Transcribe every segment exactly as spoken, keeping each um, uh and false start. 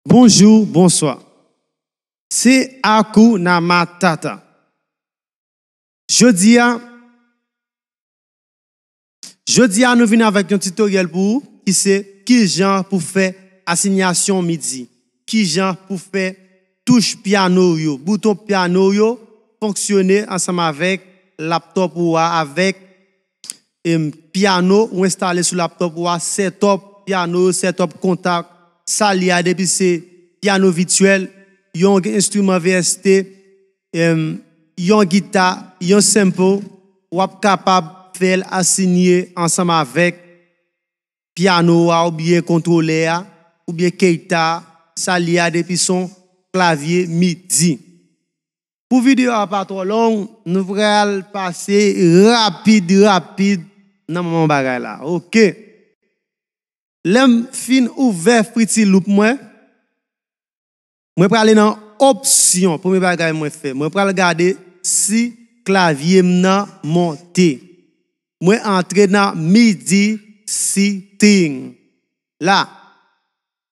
Bonjou, bonswa. Se Hakuna Matata. Jodi a, jodi a nou vin avèk yon tutoriel pou ou ki se kijan pou fè asinyasyon midi, kijan pou fè touch pyano yo, bouton pyano yo fonksyone ansanm avèk laptop ou a, avèk em, pyano ou enstale sou laptop ou a, setup pyano, setup kontak, sa li a depi se pyano vityèl, yon enstriman V S T, em, yon gita, yon sample, w ap kapab fè l asinye ansanm avèk pyano a oubyen kontwolè a, oubyen keyta, sa li a depi se yon klavye midi. Pou videyo a pa twò long, nou pral pase rapid, rapid nan manman bagay la. Oke. Lè m fin ouvè Fruity Loop mwen, mwen prale nan opsyon, premye bagay mwen fè. Mwen pral gade si klavye m nan monte. Mwen antre nan midi setting. La,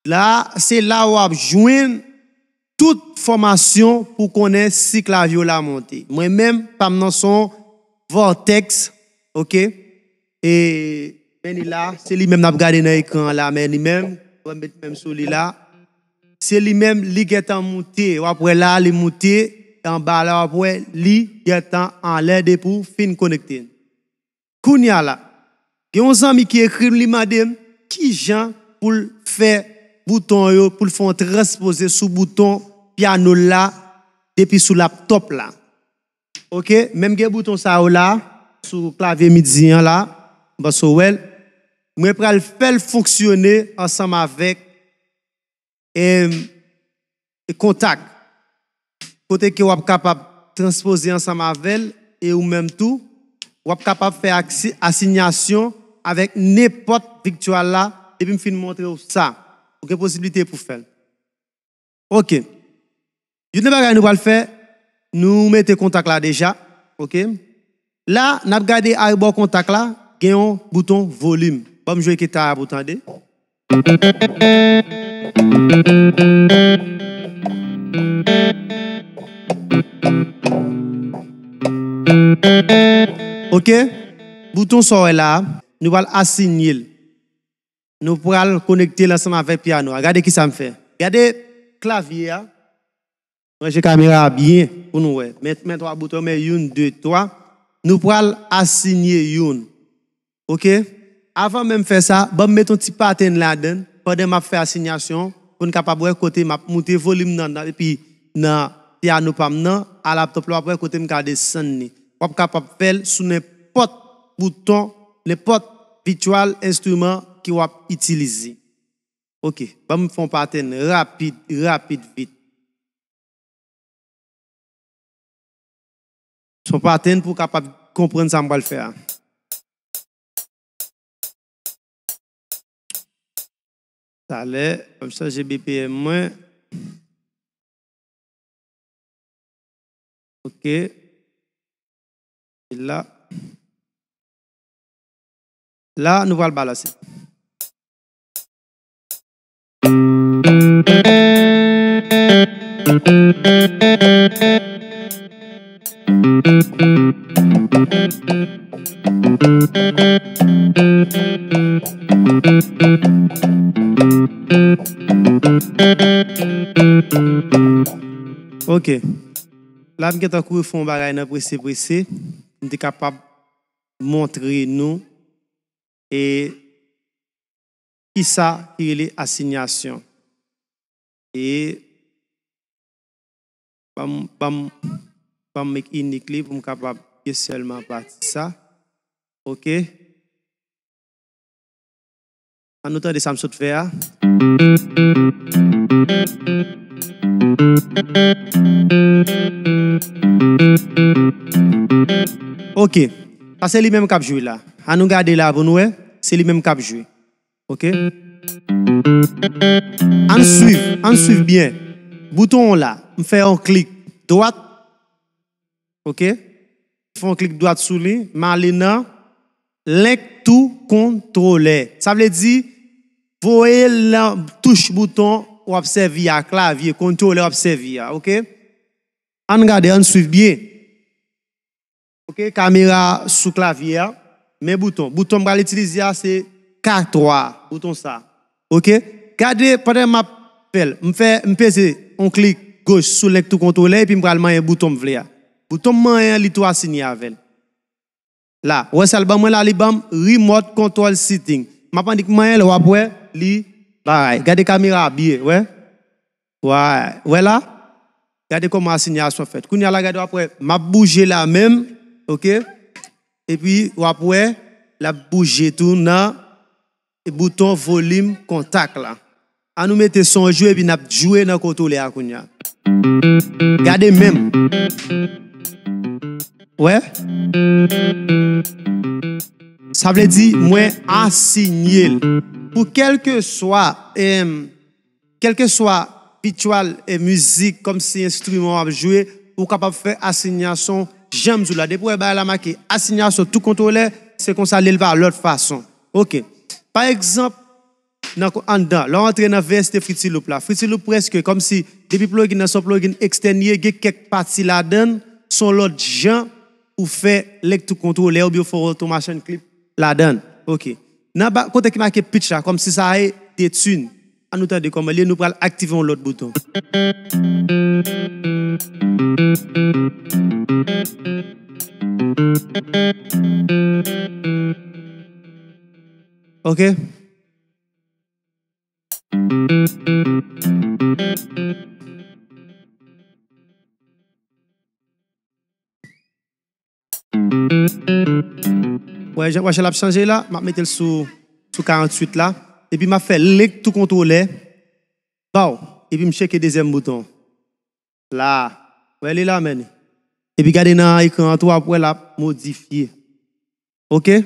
la, se la w ap jwenn tout fòmasyon pou konnen si klavye w la monte. Mwen menm, pa m nan se yon Vortex, oke? E, men li la, se li menm n ap gade nan ekran an la, men li menm, mwen met men m sou li la. Se li menm, li gentan moute. W ap wè la, li moute, anba la, w ap wè, li gentan anlè depi w fin konekte. Kounye a la, gen yon zanmi ki ekri m, li mande m kijan pou l fè bouton yo, pou l fè yon transpoze sou bouton pyano l la, depi sou laptop la. Oke, menm gen bouton sa yo la, sou klavye midi an la, m panse w wè l. Mwen pral fè l fonksyone ansanm avèk em, e kontak. Kote ke w ap kapab transpoze ansanm avè l, e ou menm tou, w ap kapab fè aksi-, asinyasyon avèk nenpòt vityèl la, depi m fin montre w sa. Ou gen posiblite pou fè l. Oke. Youn nan bagay nou pral fè, nou mete kontak la deja, oke? La, n ap gade arebò kontak la, gen yon bouton volim. Ban m jwe gita a pou w tande. Oke? Bouton sa w wè la, nou pral asinye l. Nou pral konekte l ansanm avèk pyano a. Gade kisa m fè. Gade klavye a. Ranje kamera a byen pou nou wè. Men, men twa bouton, men youn, de, twa. Nou pral asinye youn. Oke? Avan menm fè sa, ban m met yon ti pattern ladan l, pandan m ap fè asinyasyon, pou n kapab wè kote m ap moute volim nan, nan, epi nan pyano pa m nan, a laptop la, w ap wè kote m ka desann li. W ap kapab fè l sou nenpòt bouton, nenpòt vityèl enstriman ke w ap itilize. Oke, ban m fè yon pattern rapid, rapid, vit. Se yon pattern pou w kapab konprann sa m pral fè a. Talè, ban m chanje B P M mwen. Oke. E la. La, nou pral balanse. Oke. La, m gentan kouri fè yon bagay nan prese prese. M te kapab montre nou e kisa ki rele asinyasyon. E ban m, ban m, ban m make inik li pou m kapab ye sèlman pati sa. Oke. An nou tande sa m sot fè a. Oke. Sa se li menm k ap jwe la. An nou gade la pou nou wè. Se li menm k ap jwe. Oke. An swiv, an swiv byen. Bouton an la, m fè yon klik dwat. Oke. Fè yon klik dwat sou li, m ale nan link to controller. Sa vle di, voye l nan touch bouton w ap sèvi a, klavye, kontwolè w ap sèvi a, oke? Ann gade, ann swiv byen. Oke, kamera sou klavye a, men bouton. Bouton m pral itilize a se K twa, bouton sa. Oke? Gade, pandan m ap fè l, m fè, m peze yon klik goch sou lèktikontrolè epi m pral manyen bouton m vle a. Bouton m manyen an, li tou asinye avè l. La, wè sa l ban mwen la, li ban m remote control setting. M ap annik manyen l, w ap wè, li bagay. Gade kamera a byen, wè. Wè, wè la. Gade kòman asinyasyon fèt. Kounye a la, gade, w ap wè, m ap bouje la menm, oke? Epi, w ap wè, l ap bouje tou nan bouton volim kontak la. An nou mete son jwe epi n ap jwe nan kontwolè a kounye a. Gade menm. Wè? Sa vle di mwen asinye l. Pou kèlkeswa, em, kèlkeswa virtual e mizik, kòmsi enstriman w ap jwe, ou kapab fè asinyasyon jan m di w la. Depi w wè bagay la make asinyasyon tou kontwolè, se konsa li ye, l pa lòt fason. Oke. Pa egzanp, nan ko-, anndan, lè w antre nan V S T Fruity Loop la, Fruity Loop prèske kòmsi depi plugin nan se yon plugin ekstèn li ye, gen kèk pati ladan l, se yon lòt jan ou fè lèkti kontwolè oubyen ou fè yon automation clip ladan l. Oke. Nan ba, kote ki make pitch la, kòmsi sa ye detune. An nou tande kòman li ye, nou pral aktive yon lòt bouton. Oke. Wè, jan, wè jan l ap chanje la, m ap mete l sou, sou karanntuit la. Epi m ap fè lèkti kontwolè. Baw. Epi m tcheke dezyèm bouton. La. Wè li la, menn. Epi gade nan ekran an tou, w ap wè l ap modifye. Oke?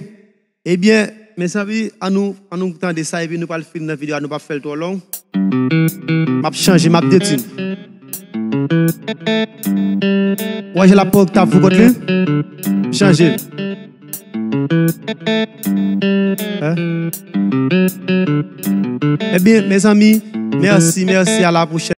Ebyen, mezanmi, an nou, an nou tande sa, epi nou pral fin nan videyo a, nou p ap fè l twò long. M ap chanje, m ap detune. Wè, jan l ap pran oktav pou kont li. M chanje. Hein? Ebyen, mezanmi, mèsi, mèsi, à la prochaine.